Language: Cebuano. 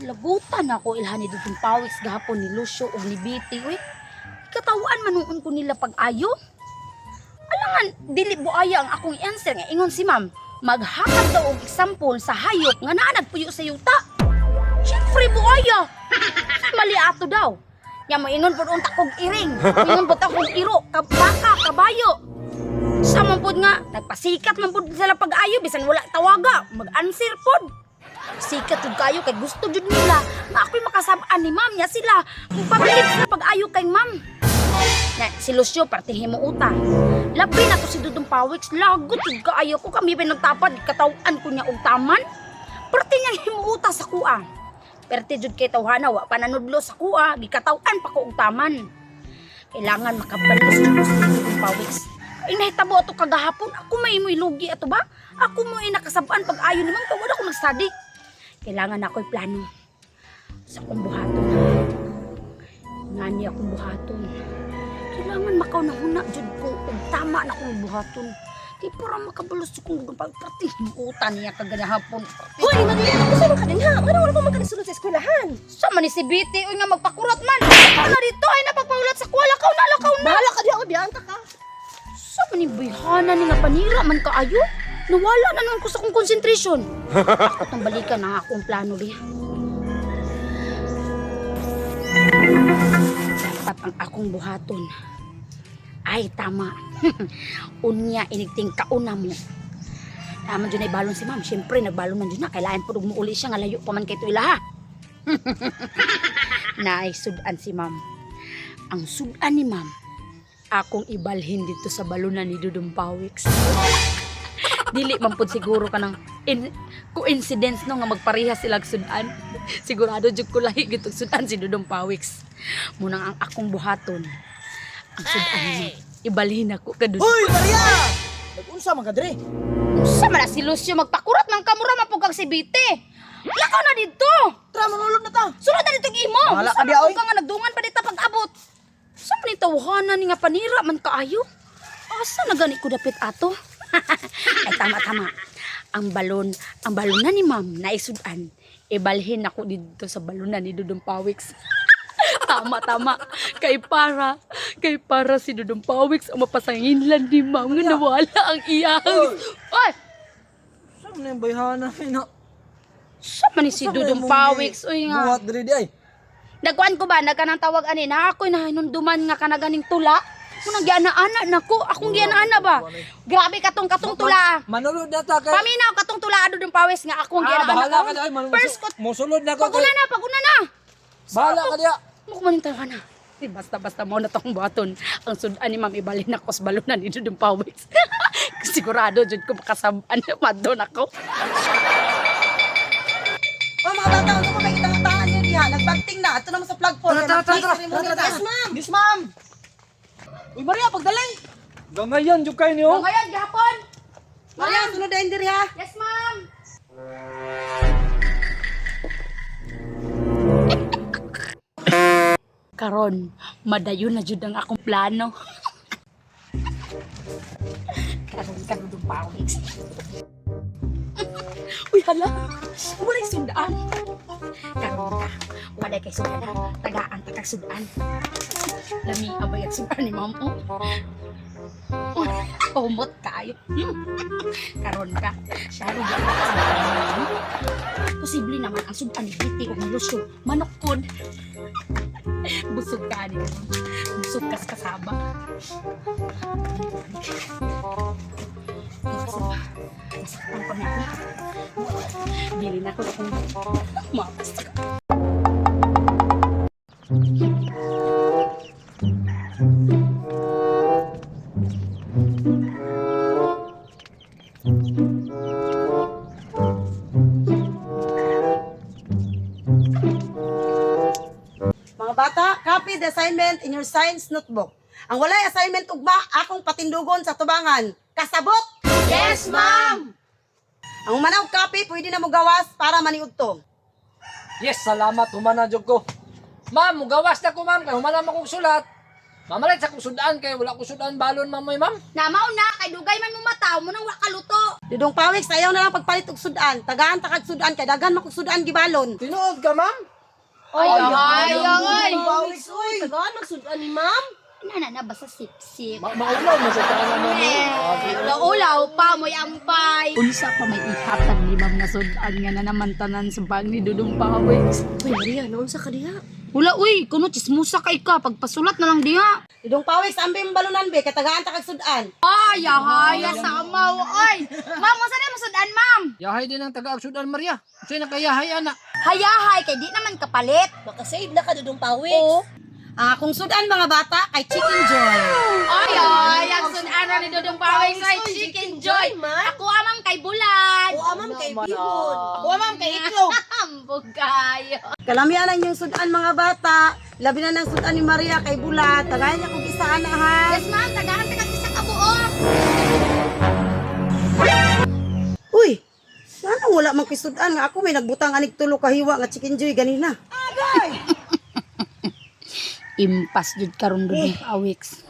Lagutan ako ilhan ni Dudong Pawis gahapon ni Lucio ug ni Biti uy. Katawaan manuon ko nila pag-ayo. Alangan dili buaya ang akong i-answer nga ingon si ma'am. Maghatag daw og example sa hayop nga naa nagpuyo sa yuta. Siyempre buaya. Mali ato daw. Nya moingon pud unta kog iring. Moingon pud akong iro, kabaka, kabayo. Sa man pud nga nagpasikat man pud sila pag-ayo bisan wala tawaga, mag-answer pud. Sikat jud kayo kay gusto jud nila nga ako'y makasab-an ni ma'am nya sila. Pabilib sila pag-ayo kay ma'am. Na, si Lucio parte himuuta. Labi na to si Dudong Pawix, lagot jud kaayo ko kami pa nagtapad kataw-an ko niya og taman. Parte niyang himuuta sa kuha. Perte jud kay tawhana wa pa nanudlo sa kuha, gikataw-an pa ko og taman. Kailangan makabalos jud ko sa Dudong Pawix. Ay nahitabo ato kagahapon, ako may mo'y lugi ato ba? Ako mo ay nakasab-an pag ayo ni ma'am kay wala ko nagstudy. Kailangan ako'y plano sa akong buhaton. Ngani akong buhaton. Kailangan makaw na huna jud ko ug tama na akong buhaton. Kay para makabalos kong pagprati utan niya kaganahapon. Hoy, Maria, gusto mo ka din ha? Ano wala pa man ka nisulod sa eskwelahan? Sa man ni si Biti uy nga magpakurat man. Ano dito ay napagpaulat sa kuwala lakaw na lakaw na. Bahala ka diha, oy, biyaan ta ka. Sa man ni bayhana ni nga panira man kaayo. Nawala na nun ko sa akong concentration. Ako tong balikan ang akong plano di. Dapat ang akong buhaton. Ay, tama. Unya, inigting kauna mo. Tama dyan ay balon si ma'am. Siyempre, nagbalon man dyan na. Kailangan po umuuli siya. Nga layo pa man kay tuila ha. Naay sudan si ma'am. Ang sudan ni ma'am, akong ibalhin dito sa balunan ni Dudong Pawix. Dili man pud siguro kanang coincidence no nga magpareha sila og sudan. Sigurado jud ko lahi gitog sudan si Dudong Pawix. Munang ang akong buhaton. Ang sudan ni ibalhin ako kadud. Hoy, Maria! Nag-unsa man ka diri? Unsa man na si Lucio magpakurat man kamura man pud kag si Bite. Lakaw na didto. Tara, manulod na ta. Sunod na dito ang imo. Bahala Unsa ka man diha, pud oy. ka nga nagdungan pa dito pag-abot. Sa man ni tawhana ni nga panira man kaayo? Asa na gani ko dapit ato? Ay tama tama. Ang balon, ang balon na ni ma'am naisudan. Ibalhin ako dito sa balunan ni Dudong Pawix. Tama tama. Kay para si Dudong Pawix ang mapasanginlan ni ma'am nga nawala ang iyang. Ay, Sa man yung bayhana na? sa man ni si Dudong Pawix uy nga. Buhat diri di ay. Nagkuan ko ba, nagkanang tawag ani, na ako'y nahinunduman nga kanaganing tula. Munang giana-ana nako, akong giana-ana ba? Grabe katong katong tula. Manulod na ta kay. Paminaw katong tula ado dong pawis nga akong Ah, giana-ana. bahala ka di ay. First ko, Musulod na ko. paguna na, paguna na. Bahala ka diha. Mo ko maning tawa na. Eh, basta basta mo na tong buhaton. Ang sudan ni ma'am ibalhin ako sa balunan ni Dudong Pawis. Sigurado jud ko makasab-an madon ako. Oh, mga bata, ano ba kayo tangan niyo diha? Nagbagting na. Ato naman sa flagpole. Tara, tara, tara, Tara, tara. Yes, ma'am. Yes, ma'am. Uy, Maria, pagdalay. Gangayan jud kay niyo. Ngayon, gihapon. Maria, sunod na diri ha. Yes, ma'am. Karon, madayon na jud ang akong plano. Karon karon dong pawis. Uy, hala. Walay sundaan. Karon ka. Walay kay sundaan. Tagaan ta kag sundaan. Lami abay ang sundaan ni ma'am. Oh. Uy, umot kayo. Karon ka. Siya ro gyud ang sundaan. Posible naman ang sudan ni Kitty o ni Lucio. Manukod. Busog ka ni. Busog kas kasaba. Busog. Masaktan pa niya ako. Bili na ko kung mapasok. Mga bata, copy the assignment in your science notebook. Ang walay assignment ugma, akong patindugon sa tubangan. Kasabot? Yes, ma'am! Ang manaw copy, pwede na mo gawas para maniud to. Yes, salamat humana jud ko. Ma'am, mugawas na ko ma'am kay humana man kog sulat. Mamalit sa kong sudan kay wala ko sudan balon mamoy, ma'am. Na mao na kay dugay man mo mataw mo nang wa kaluto. Dudong Pawis, ayaw na lang pagpalit og sudan. Tagaan ta kag sudan kay daghan man kog sudan gibalon. Tinuod ka, ma'am? Ay, ay, ay. Pawis, uy. Tagaan magsudan ni ma'am. Na na na basta sip-sip. Maulaw mo sa tanan ma'am. Eh, ulaw-ulaw pa mo'y ampay. Unsa pa may ihatag ni ma'am nga sudan nga na naman tanan sa bag ni Dudong Pawis. Uy, Maria, naunsa ka diha? Wala uy, kuno chismosa kay ka pagpasulat na lang diha. Dudong Pawis, ambi balonan be kay tagaan ta kag sudan. Ay, ahaya sa amaw oy. Ma'am, unsa na mo sudan, ma'am? Yahay din ang taga sudan, Maria. Unsay nakayahay ana? Hayahay kay di naman kapalit. Makasave na ka, Dudong Pawis. Oo. Ang akong sudan mga bata kay Chicken Joy. Ay, ay, ang sudan ni Dudong Pawis ay Chicken Joy. Man. Ako amang kay Bulan. O, ma'am, kay Bihon. Ako ma'am kay itlog. Ambog kayo. Kalamian ang inyong sudan mga bata. Labi na ng sudan ni Maria kay Bulat. Tagayan niya kung isa ana ha. Yes, ma'am, tagahan ta kag isa ka buok. Uy, sana wala man kay sudan nga ako may nagbutang anig tulo ka hiwa nga Chicken Joy ganina. Impas jud karon Dudong Pawis.